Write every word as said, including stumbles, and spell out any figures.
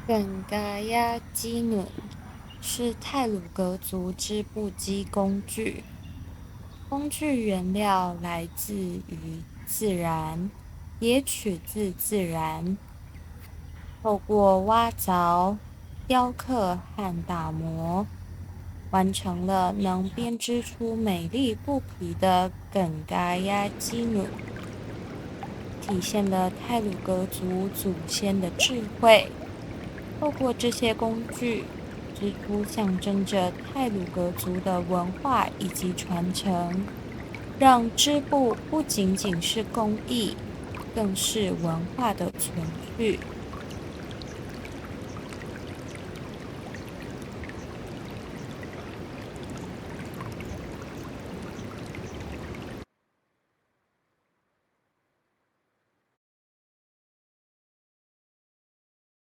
Kngaya cinun 是太鲁阁族织布机工具，工具原料来自于自然，也取自自然，透过挖凿、雕刻和打磨，完成了能编织出美丽布匹的 Kngaya cinun，体现了太鲁阁族祖先的智慧。透过这些工具，织出象征着太鲁阁族的文化以及传承，让织布不仅仅是工艺，更是文化的存续。